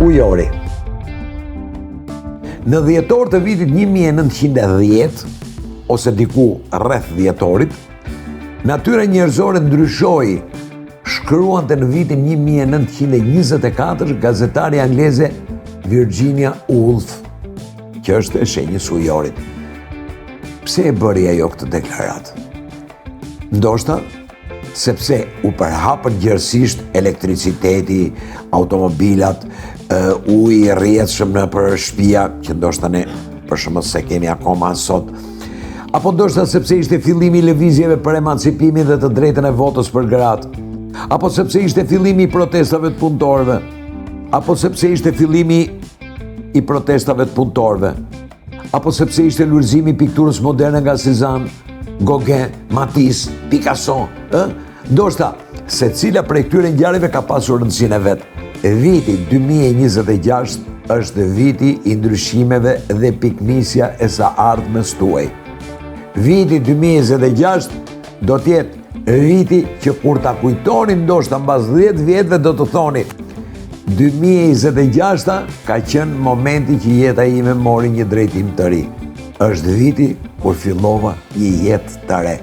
Ujori. Në dhjetor të vitit 1910, ose diku rreth dhjetorit, natyra njerëzore ndryshoi, shkruante në vitin 1924 gazetarja angleze Virginia Woolf, që është e shenjës ujorit. Pse e bëri ajo këtë deklaratë? Ndoshta sepse u përhapën gjerësisht elektriciteti, automobilat, uji i rrjedhshëm nëpër shpia, që ndoshta ne për shembull s'e kemi akoma sot. Apo ndoshta sepse ishte fillimi i lëvizjeve për emancipimin dhe të drejtën e votës për gratë. Apo sepse ishte fillimi i protestave të punëtorëve. Apo sepse ishte fillimi i protestave të punëtorëve. Apo sepse ishte lulëzimi i pikturës moderne nga Cézanne, Gauguin, Matisse, Picasso, ë? Ndoshta, secila prej këtyre ngjarjeve ka pasur rëndësinë e vet. Viti 2026 është viti i ndryshimeve dhe pikënisja e së ardhmes tuaj. Viti 2026 do të jetë viti që kur ta kujtoni ndoshta mbas 10 vjetëve do të thoni 2026 ka qenë momenti që jeta ime mori një drejtim të ri. Është viti kur fillova një jetë të re.